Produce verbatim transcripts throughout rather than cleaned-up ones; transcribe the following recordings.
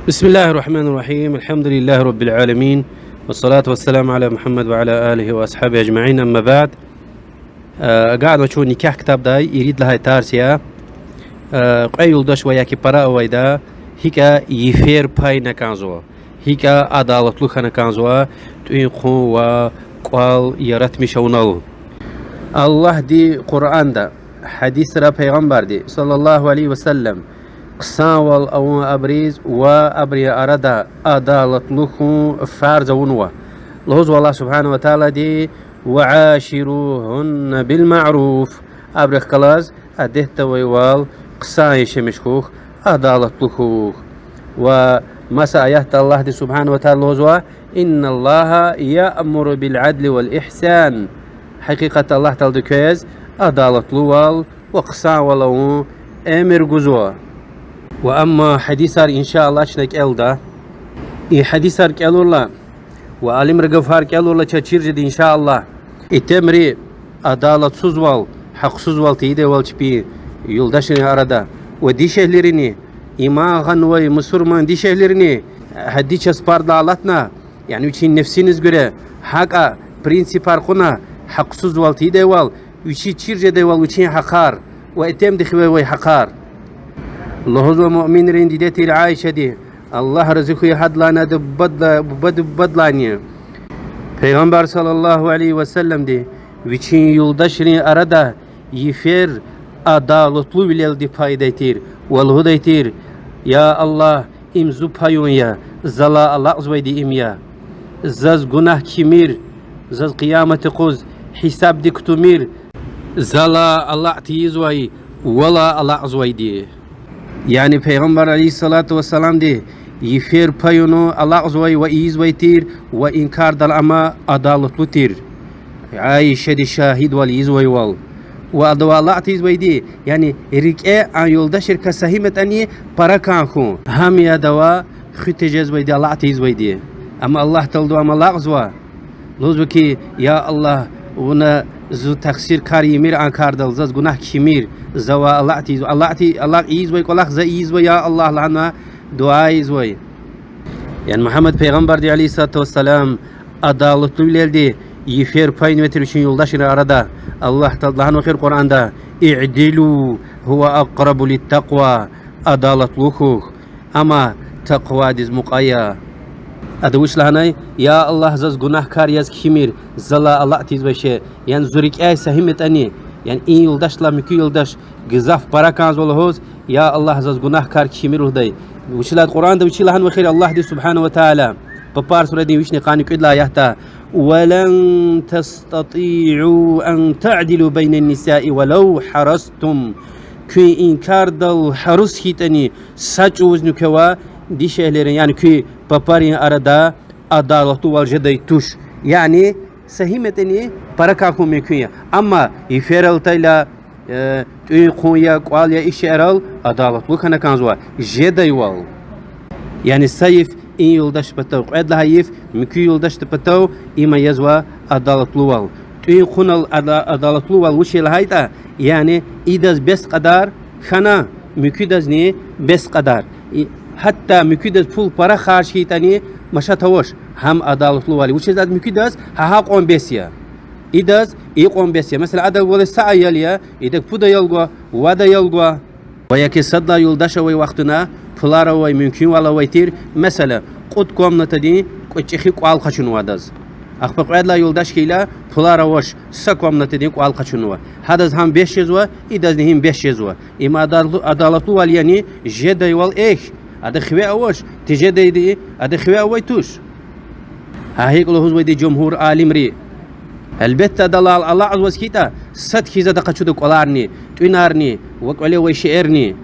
بسم الله الرحمن الرحيم. الحمد لله رب العالمين. والصلاة والسلام على محمد وعلى آله وأصحابه أجمعين. أما بعد. Э, агакьнава чун никягь ктабдай ирид лагьай тарс я. Э, кьве юлдаш ва яки пара авайда, гьикӀа йифер пайна кӀанзава, гьикӀа адалатлу хьана кӀанзава тӀуьн-хъун ва кӀвал яратмиш авунал. Аллагьди Къуръанда, гьадисра Пайгъамбарди, صلى الله عليه وسلم, хъсанвал авун абуруз ва абурун арада адалатлу хьун фарз авунва. Лугьузва Аллагь سبحانه وتعالىди: وعاشروهن بالمعروف. Абурухъ галаз адетда авайвал хъсан яшамиш хьухь, адалатлу хьухь. Ва маса аятда Аллагьди سبحانه وتعالى лугьузва: إن الله يأمر بالعدل والإحسان. Гьакъикъатда Аллагь Таалади квез адалатлувал ва хъсанвал авун эмир гузва. Ва амма гьадисар, إن شاء الله, чна кӀелда. И гьадисар кӀелурла ва алимрин гафар кӀелурла чаз чир жеда, إن شاء الله, итимри адалатсузвал, гьахъсузвал тийидайвал чпин юлдашрин арада ва дишегьлийрини, иман гъанвай мусурман дишегьлийрини, гьадди чаз парда алатна, яни вичин нефсиниз гуьре гьакӀа принципар кьуна, гьахъсузвал тийидайвал, вичиз чир жедайвал вичин гьахъар ва итимди хиве авай гьахъар. Лугьузва муъминрин диде тир Аишади, Аллагь рази хьуй гьадалайни, адан бубад-, бубади бубадалайни: Пайгъамбар صلى الله عليه وسلمди вичин юлдашрин арада йифер адалатлувилелди пайдай тир ва лугьудай тир: Я Аллагь, им зи паюн я, залай алакьзавайди им я. Заз гунагь кхьимир, заз къиямат юкъуз гьисабдик кутумир залай алакь тийизвай, валай алакьзавайди. Яни Пайгъамбар عليه الصلاة والسلامди йифер паюнни алакьзавай ва ийизвай тир, ва и кардал ам адалатлу тир, Аишади шагьидвал ийизвайвал. Ва адавай алакь тийизвайди, яни рикӀе а юлдашрикай са гьим ятӀани пара кӀан хьун, гьам я адавай хуьн тежезвайди, алакь тийизвайди. Амма Аллагь Таалади ам алакьзава. Лугьузва хьи: Я Аллагь, вуна зи тахсиркар ийимир а кардал, заз гунагь кхьимир, завай алакь тийиз-, алакь ти-, алакь ийизвай кӀвалах за ийизва, я Аллагь, лагьана дуьа ийизвай. Яни Мугьаммад пайгъамбарди عليه الصلاة والسلام адалатлувилелди йифер пайнава тир вичин юлдашрин арада. Аллагь Таалади лагьанва хьи Къуръанда: اعدلوا هو أقرب للتقوى, адалатлу хьухь, ам такъвадиз мукьва я. Ада вуч лагьанай: Я Аллагь, заз гунагькар яз кхьимир, залай алакь тийизвай шей. Яни зи рикӀяй са гьим ятӀани, яни и юлдашдилай муькуь юлдаш гзаф пара кӀанзава лугьуз, я Аллагь, заз гунагькар кхьимир лугьудай. Вучиз лагьайтӀа Къуръанда вичи лагьанва хьи Аллагьди سبحانه وتعالى, Папар сурадин вишни къанни кӀуьд лагьай аятда: ولن تستطيعوا أن تعدلوا بين النساء ولو حرصتم. Куьн и кардал гьарис хьайитӀани, са чӀавузни квевай дишегьлийрин, яни куь папарин арада адалатлувал жедай туш. Яни са гьим ятӀани пара кӀан хьун мумкин я. Амма йиферал атайла, э, тӀуьн-хъун я, кӀвал я, и шейэрал адалатлу хьана кӀанзава жедайвал. Яни са йиф и юлдашдин патав, кьвед лагьай йиф муькуь юлдашдин патав, им язва адалатлувал. ТӀуьн-хъунал ада-, адалатлувал вуч я лагьайтӀа, яни идаз бес кьадар хьана, муькуьдазни бес кьадар. И, гьатта муькуьдаз пул пара харж хьайитӀани машат авач, гьам адалатлувал я. Вучиз лагьайтӀа муькуьдаз гьа гьакьван бес я, идаз икьван бес я. Месела, адавай са аял я, идак пуд аял гва, вад аял гва. Ва яки сад лагьай юлдаш авай вахтунда пулар авай, мумкинвал авай тир, месела, кьуд комнатадин кӀвачӀехи кӀвал къачунва адаз. Ахпа кьвед лагьай юлдаш хьайила пулар авач, са комнатадин кӀвал къачунва. Гьадаз гьам бес жезва, идазни гьим бес жезва. Им адалатлу-, адалатлувал яни жедайвал эхь. Ада хиве авач, тежедайди ада хиве авай туш. Гьа гьикӀ лугьузвайди жумгьур алимри. Гьелбетда, адалай алакьзаваз хьайитӀа, сад хьиз ада къачуда кӀваларни, тӀуьнарни ва кӀвале авай шейэрни.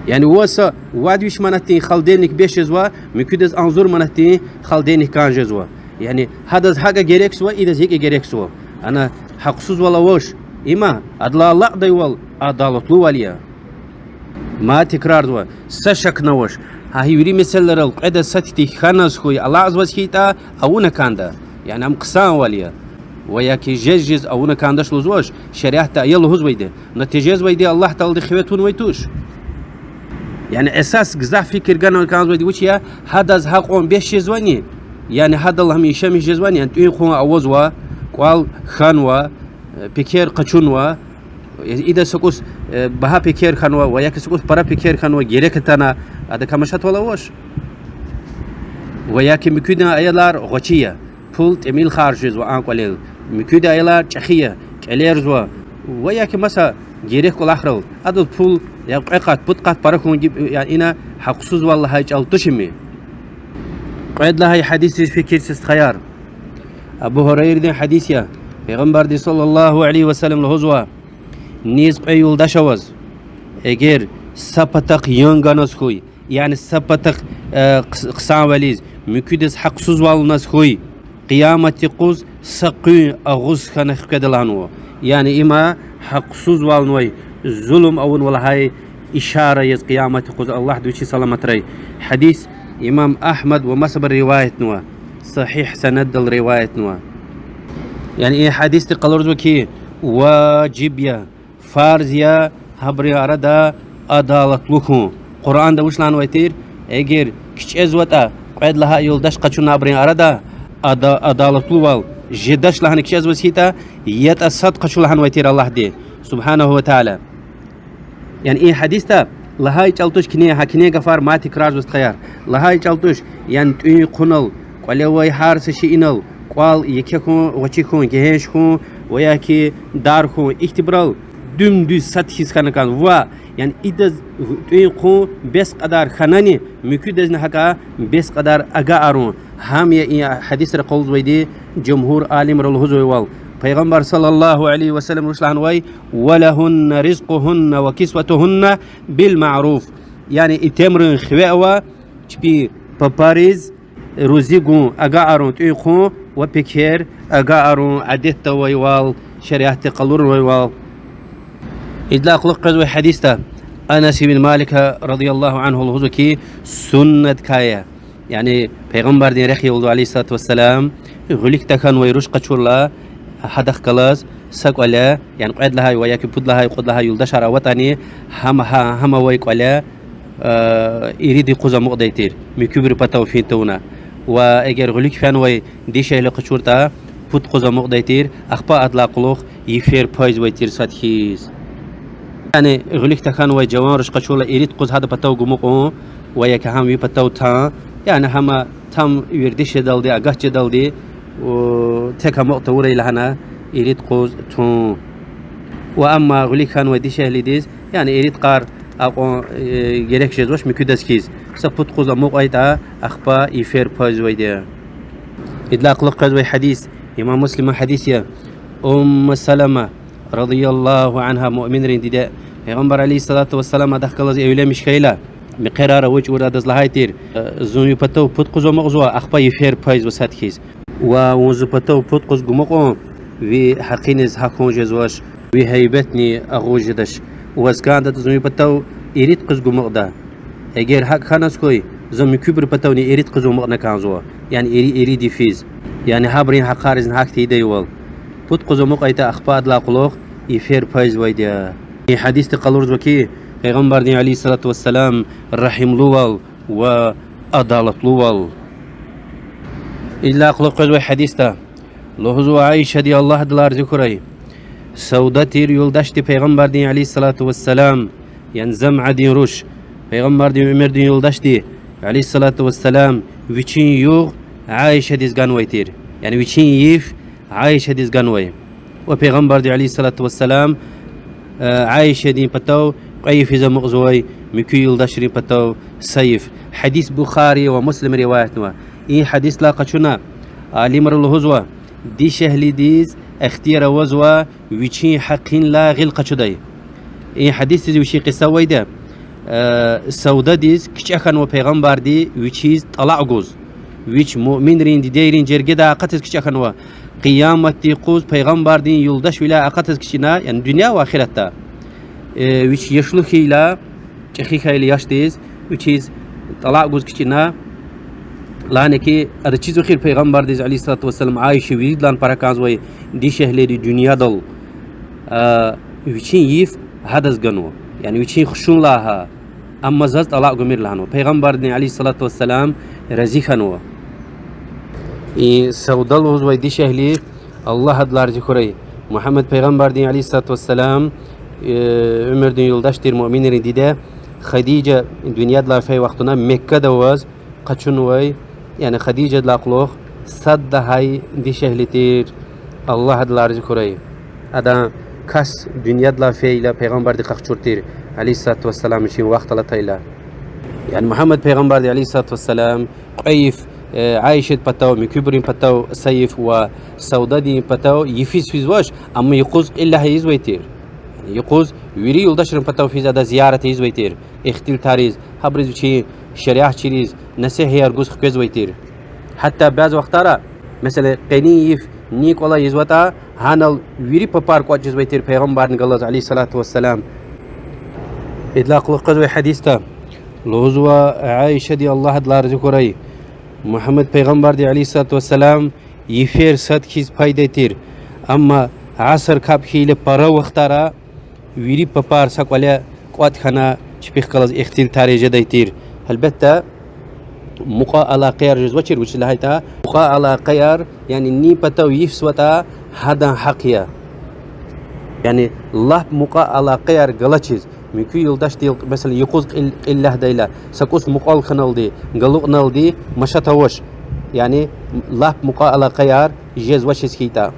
Яни ваз са вад виш манатдин холодильник бес жезва, муькуьдаз агъзур манатдин холодильник кӀан жезва. Яни гьадаз гьакӀа герекзава, идаз гьикӀ герекзава. Ана гьахъсузвал авач. Има адалай алакьдайвал адалатлувал я. Мад текрарзава, са шакни авач, гьа гьи вири месэлайрал кьведаз сад хьтин хьаназ хьуй алакьзаваз хьайитӀа, авуна кӀанда. Яни ам хъсанвал я. Ва яки жез-жез авуна кӀандач лугьузвач, шариатда ая лугьузвайди, но тежезвайди Аллагь Таалади хиве тунвай туш. Яни эсас гзаф фикир гана кӀанзавайди вуч я, гьадаз гьакьван бес жезвани, яни гьадал гьам яшамиш жезвани, яни тӀуьн-хъун авазва, кӀвал хьанва, э, пекер къачунва, э, ида са кӀус, э, багьа пекер хьанва, ва яки са кӀус пара пекер хьанва, герек атана, адакай машатвал авач. Ва яки муькуьдин аялар гъвечӀи я, пул тӀимил харж жезва а кӀвалел, муькуьдин аялар чӀехи я, кӀелерзава, ва яки маса герек кӀвалахрал, адаз пул я кьве къат, пуд къат пара хьун гиб-, яни ина гьахъсузвал лагьай чӀал туш им. Кьвед лагьай гьадисдиз фикир це, стхаяр. Абу Гьурайрадин гьадис я. Пайгъамбарди صلى الله عليه وسلم лугьузва: низ кьве юлдаш аваз, эгер са патахъ ян ганаз хьуй, яни са патахъ, э, хъс-, хъсанвализ, муькуьдаз гьахъсузвалназ хьуй, къиямат юкъуз са къуьн агъуз хьана хкведа лагьанва. Яни има гьахъсузвалнавай, зулум авунва лагьай ишара яз къиямат юкъуз, Аллагьди вичи саламатрай. Гьадис имам Агьмад ва масабуру риваятнава, сагьигь санаддал риваятнава. Яни и гьадисди къалурзава хьи, важиб я, фарз я гьабурун арада адалатлу хьун. Къуръанда вуч лагьанвай тир? Эгер кичӀезватӀа кьвед лагьай юлдаш къачуна абурун арада, ада-, адалатлувал, жедач лагьана кичӀезваз хьайитӀа, ятӀа сад къачу лагьанвай тир Аллагьди, سبحانه وتعالى. Яни и гьадисда лагьай чӀал туш кьенин, гьа кьенин гафар мад тикрарзава, стхаяр. Лагьай чӀал туш, яни тӀуьн-хъунал, кӀвале авай гьар са шейинал, кӀвал еке хьун, гъвечӀи хьун, гегьенш хьун, ва яки дар хьун, ихьтибурал дуьм-дуьз сад хьиз хьана кӀанзава. Ва, яни идаз тӀуьн-хъун бес кьадар хьанани, муькуьдазни гьакӀа бес кьадар агакьарун. Гьам я и гьадисра къалурзавайди, жумгьур алимри лугьузвайвал. Пайгъамбар صلى الله عليه وسلم вуч лагьанвай: ولهن رزقهن وكسوتهن بالمعروف. Яни итимрин хиве ава чпин папариз рузи гун агакьарун, тӀуьн-хъун ва пекер агакьарун, адетда авайвал, шариатди къалурнавайвал. Идалай кьулухъ къвезвай гьадисда Анас ибн Малика رضي الله عنه лугьузва хьи, суннаткай я. Яни Пайгъамбардин рехъ я лугьузва, عليه الصلاة والسلام, гъуьлуьк тахьанвай руш къачурла, гьадахъ галаз са кӀвале, яни кьвед лагьай ва яки пуд лагьай, кьуд лагьай юлдашар аватӀани, гьам, гьа-, гьам авай кӀвале, э, ирид юкъуз амукьдай тир, муькуьбурун патав фин тавуна. Ва эгер гъуьлуьк фенвай дишегьли къачуртӀа, пуд юкъуз амукьдай тир, ахпа адалай кьулухъ йифер пайзавай тир сад хьиз. Яни гъуьлуьк тахьанвай жаван руш къачурла ирид юкъуз гьадан патав гумукьун, ва яки гьам ви патав тан, яни гьам там вердиш жедалди, агат жедалди, у, тек амукь тавурай лагьана ирид юкъуз тун. Ва амма гъуьлуьк хьанвай дишегьлидиз, яни ирид йикъар акьван, э, герек жезвач муькуьдаз хьиз. Са пуд юкъуз амукьайтӀа, ахпа йифер пайзавайди я. Идалай кьулухъ къвезвай гьадис, имам Муслиман гьадис я. Умму Салама رضي الله عنها, муъминрин диде, Пайгъамбар عليه الصلاة والسلام адахъ галаз эвленмиш хьайила, мехъерар авачирла адаз лагьай тир: зун ви патав пуд юкъуз амукьзава, ахпа йифер пайзава сад хьиз. Ва вун зи патав пуд юкъуз гумукьун, ви гьакъиниз гьахьун жезвач, ви гьайбатни агъуз жедач. Ваз кӀандатӀа зун ви патав ирид юкъуз гумукьда. Эгер гьакӀ хьаназ хьуй, зун муькуьбурун патавни ирид юкъуз амукьна кӀанзава, яни ири-, ирид йифиз. Яни гьабурун гьахъаризни гьахьтин ийидайвал. Пуд юкъуз амукьайтӀа, ахпа адалай кьулухъ йифер пайзавайди я. И гьадисди къалурзава хьи, Пайгъамбардин عليه الصلاة والسلام регьимлувал ва адалатлувал. Идалай кьулухъ къвезвай гьадисда лугьузва Аишади, Аллагь адалай рази хьурай: Савда тир юлдашди Пайгъамбардин عليه الصلاة والسلام, яни ЗамӀадин руш, Пайгъамбардин уьмуьрдин юлдашди عليه الصلاة والسلام вичин югъ Аишадиз ганвай тир. Яни вичин йиф Аишадиз ганвай. Ва Пайгъамбарди عليه الصلاة والسلام, э, Аишадин патав кьве йифиз амукьзавай, муькуь юлдашрин патав са йиф. Гьадис Бухари ва Муслим риваятнава. И гьадисдилай къачуна, алимри лугьузва, дишегьлидиз ихтияр авазва вичин гьакъинлай гъил къачудай. И гьадисдиз вичин кьиса авайди я, э, Савдадиз кичӀе хьанва Пайгъамбарди вичиз тӀалакь гуз. Вич муъминрин дидейрин жергедай акъатиз кичӀе хьанва. Къияматдин юкъуз Пайгъамбардин юлдашвиляй акъатиз кичӀена, яни дуьнья ва ахиратда. Э, вич яшлу хьайила, чӀехи хьайила яшдиз, вичиз тӀалакь гуз кичӀена, лагьана хьи, ада чизва эхир Пайгъамбардиз عليه الصلاة والسلام Аиша виридалай пара кӀанзавай дишегьлиди дуьньядал, а, вичин йиф гьадаз ганва. Яни вичин хушуналай гьа, Амма заз тӀалакь гумир лагьанва. Пайгъамбардин, عليه الصلاة والسلام, рази хьанва. И Савда лугьузвай дишегьли, Аллагь адалай рази хьурай, Мугьаммад пайгъамбардин, عليه الصلاة والسلام, э, уьмуьрдин юлдаш тир, муъминрин диде Хадижа дуьньядилай фей вахтунда Меккада аваз къачунвай, яни Хадижадилай кьулухъ сад лагьай дишегьли тир, Аллагь адалай рази хьурай. Адан кас дуьньядилай фейила пайгъамбардин къахчур тир, عليه الصلاة والسلام, вичин вахт алатайла. Яни Мугьаммад пайгъамбарди, عليه الصلاة والسلام, кьве йиф, э, Аишадин патав, муькуьбурун патав са йиф ва Савдадин патав йифиз физвач, амма юкъуз кьил лагьай ийизвай тир. Юкъуз вири юлдашрин патав физ ада зиярат ийизвай тир. Ихтилатриз, гьабуруз вичин шариат чириз, насигьатар гуз хквезвай тир. Гьатта бязи вахтара, месела, къенин йиф ни кӀвале ийизватӀа, гьанал вири папар кӀватӀ жезвай тир пайгъамбардин галаз, عليه الصلاة والسلام. Идалай кьулухъ къвезвай гьадисда лугьузва Аишади, Аллагь адалай рази хьурай, Мугьаммад пайгъамбарди, عليه الصلاة والسلام, йифер сад хьиз пайдай тир. Амма аср капӀ хьайила пара вахтара вири папар са кӀвале кӀватӀ хьана чпихъ галаз ихтилатриз жедай тир. Гьелбетда, мукьва алакъаяр жезвачир, вучиз лагьайтӀа мукьва алакъаяр, яни нин патав йиф сватӀа, гьадан гьахъ я. Яни лап мукьва алакъаяр галачиз, муькуь юлдашдал, месела, юкъуз кьил, кьил лагьайла, са кӀус мукьвал хьаналди, галукьналди машат авач. Яни лап мукьва алакъаяр жезвачиз хьайитӀа.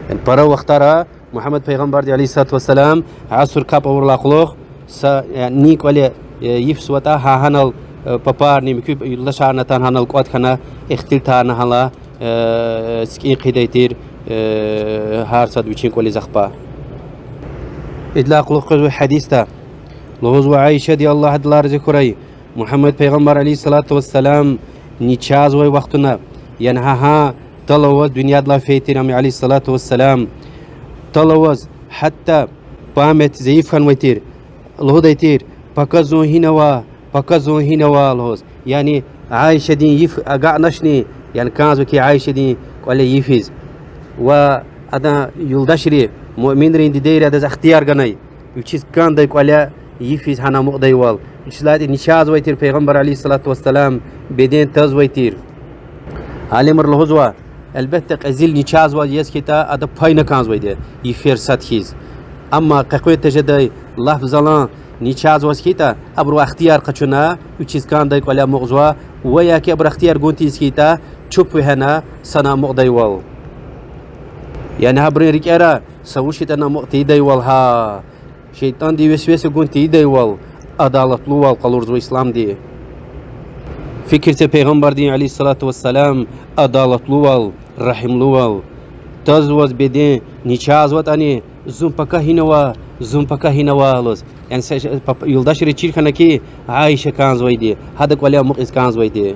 Яни пара вахтара Мугьаммад пайгъамбарди, عليه الصلاة والسلام, аср капӀ авурдалай кьулухъ са, э, нин кӀвале, э, йиф сватӀа, гьа гьанал, э, папарни, муькуь юлдашарни атана гьанал кӀватӀ хьана, ихтилатарна гьала, э, сикӀин хъийидай тир, э, гьар сад вичин кӀвализ ахпа. Идалай кьулухъ къвезвай гьадисда лугьузва Аишади, Аллагь адалай рази хьурай, Мугьаммад пайгъамбар, عليه الصلاة والسلام, начагъзавай вахтунда, яни гьа, гьа тӀал аваз дуьньядилай фейи тир ам, عليه الصلاة والسلام, тӀал аваз, гьатта память зайиф хьанвай тир, лугьудай тир: пака зун гьина ава, пака зун гьина ава лугьуз. Яни Аишадин йиф агакьначни, яни кӀанзава хьи Аишадин кӀвале йифиз. Ва адан юлдашри, муъминрин дидейри адаз ихтияр ганай вичиз кӀандай кӀвале йифиз гьана амукьдайвал. Вучиз лагьайтӀа начагъзавай тир пайгъамбар, عليه الصلاة والسلام, беден тазвай тир. Алимри лугьузва, гьелбетда, кьезил начагъзаваз яз хьайитӀа, ада пайна кӀанзавайди я йифер сад хьиз. Амма къекъвен тежедай лап залан начагъзаваз хьайитӀа, абурувай ихтияр къачуна, вичиз кӀандай кӀвале амукьзава, ва яки абуру ихтияр гун тийиз хьайитӀа, чуп вегьена сана амукьдайвал. Яни гьабурун рикӀера са вуч ятӀани амукь тийидайвал гьа. ШейтӀанди весвеса гун тийидайвал, адалатлувал къалурзава исламди. Фикир це, пайгъамбардин, عليه الصلاة والسلام, адалатлувал, регьимлувал. Тазваз беден начагъзаватӀани, зун пака гьина ава, зун пака гьина ава лугьуз. Яни са, пап-, юлдашри чир хьана хьи, Аиша кӀанзавайди, гьадан кӀвале амукьиз кӀанзавайди.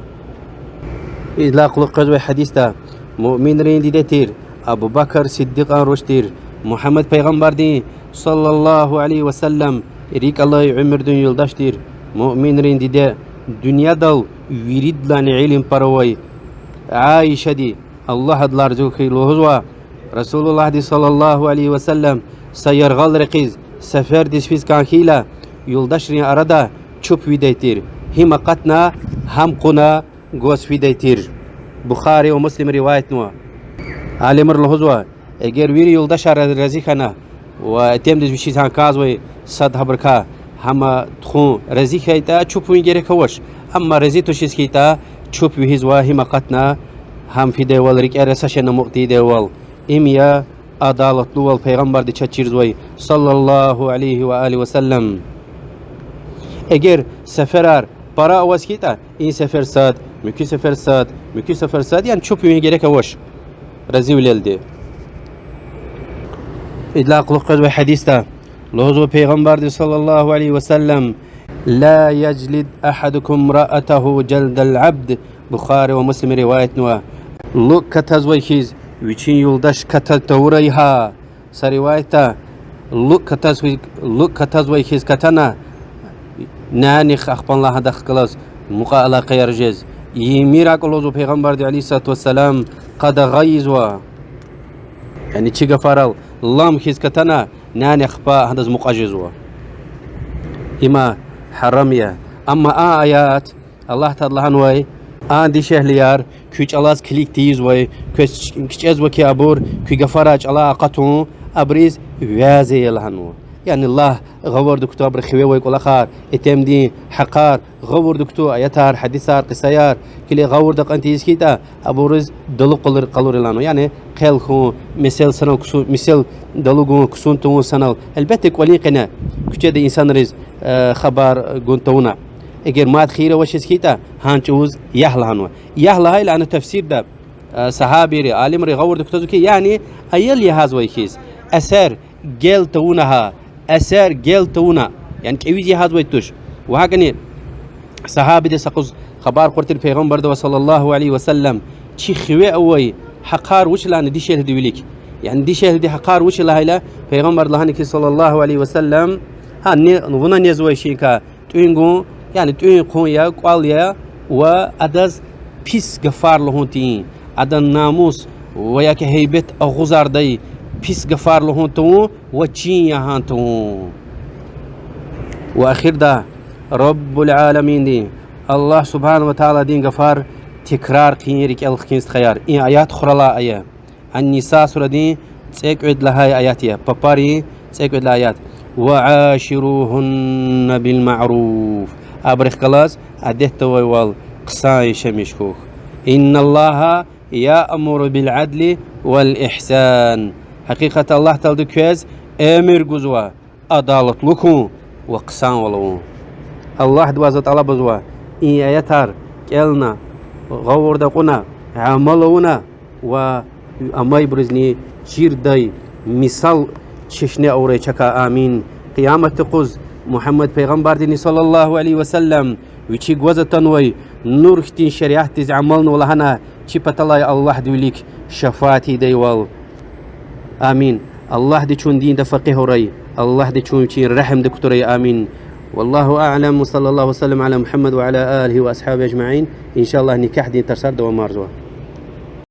Идалай кьулухъ къвезвай гьадисда муъминрин диде тир, Абу Бакр Сиддикьан руш тир, Мугьаммад пайгъамбардин, صلى الله عليه وسلم, рикӀ алай уьмуьрдин юлдаш тир, муъминрин диде, дуьньядал виридалайни илим пара авай Аишади, Аллагь адалай рази хьуй, лугьузва: رسول اللهди, صلى الله عليه وسلم, са яргъал рекьиз сефердиз физ кӀан хьайила, юлдашрин арада чуп фидай тир, гьим акъатна, гьам кьуна гваз фидай тир. Бухари ва Муслим риваятнава. Алимри лугьузва: эгер вири юлдашар рази хьана ва итимдиз вичиз гьа кӀанзавай сад гьабурукай гьам тухун рази хьайитӀа, чуп вун герек авач. Амма рази тушиз хьайитӀа, чуп вегьизва, гьим акъатна, гьам фидайвал, рикӀера са шейни амукь тийидайвал. Им я адалатлувал пайгъамбарди чаз чирзавай, صلى الله عليه وآله وسلم. Эгер сеферар пара аваз хьайитӀа, и сефер сад, муькуь сефер сад, муькуь сефер сад, яни чуп вун герек авач разивилелди. Идалай кьулухъ къвезвай гьадисда лугьузва пайгъамбарди, صلى الله عليه وسلم: لا يجلد أحدكم امرأته جلد العبد. Бухари ва Муслим риваятнава. ЛукӀ катазвай хьиз вичин юлдаш ката тавурай гьа. Са риваятда лукӀ катаз-, лукӀ катазвай хьиз катана, нянихъ ахпа лагьана, гьадахъ галаз мукьва алакъаяр жез. Ийимир акӀ, лугьузва пайгъамбарди, عليه الصلاة والسلام, къадагъа ийизва. Яни чи гафарал, лам хьиз катана, нянихъ ахпа гьадаз мукьва жезва. Има Гьарам я. Амма а аят, Аллагь Таалади лагьанвай, а дишегьлияр, куь чӀалаз килиг тийизвай, квез кичӀезва хьи абур куь гафарай чӀалай акъатун, абуруз вяз ая лагьанва. Яни лагь, гъавурда кутун абуру хиве авай кӀвалахар, итимдин гьахъар, гъавурда кутун аятар, гьадисар, кьисаяр, килиг, гъавурда кьан тийиз хьайитӀа, абуруз далу къалур, къалур лагьанва. Яни хъел хьун, месел санал ксу-, месел далу гун, ксун тавун санал. Гьелбетда, кӀвалин къене куьчеда инсанриз, э, хабар гун тавуна. Эгер мад хийир авачиз хьайитӀа, гьа чӀавуз ягь лагьанва. Ягь лагьайла, ана тафсирда, э, сагьабийри, алимри гъавурда кутазва хьи, яни аял ягьазвай хьиз, эсер гел тавуна гьа, эсер гел тавуна, яни кӀевиз ягьазвай туш. Ва гьакӀни сагьабиди са юкъуз хабар кьурай тир Пайгъамбардавай, صلى الله عليه وسلم, чи хиве авай гьахъар вуч я лагьана дишегьлидин вилик. Яни дишегьлидин гьахъар вуч я лагьайла, Пайгъамбарди лагьана хьи, صلى الله عليه وسلم, гьа, не, вуна незвай шейинкай тӀуьн гун, яни тӀуьн хъун я, кӀвал я, ва адаз пис гафар лугьун тийин, адан намус ва яки гьейбет агъузардай пис гафар лугьун тавун ва чин ягъун тавун. Ва эхирда رب العالمينдин, Аллагь سبحانه وتعالىдин гафар тикрар хъийин, рикӀел хкин, стхаяр. И аят хуралай ая. Ан-Ниса сурадин цӀекӀуьд лагьай аят я, папарин цӀекӀуьд лагьай аят. وعاشروهن بالمعروف. Абурухъ галаз адетда авайвал хъсан яшамиш хьухь. إن الله يأمر بالعدل والإحسان. Гьакъикъатда Аллагь Таалади квез эмир гузва адалатлу хьун ва хъсанвал авун. Аллагьдивай за тӀалабзава, и аятар кӀелна, гъавурда акьуна, амал авуна ва амайбурузни чирдай мисал чешне авурай чакай. Амин. Къияматдин юкъуз Мугьаммад пайгъамбардини, صلى الله عليه وسلم, вичи гваз атанвай нур хьтин шариатдиз амалнава лагьана, чи паталай Аллагьдин вилик шафаат ийидайвал. Амин. Аллагьди чун динда факъигь авурай, Аллагьди чун вичин регьимда кутурай. Амин. والله أعلم، وصلى الله وسلم على محمد وعلى آله وأصحابه أجمعين. إن شاء الله, никягьдин тарсар давамарзава.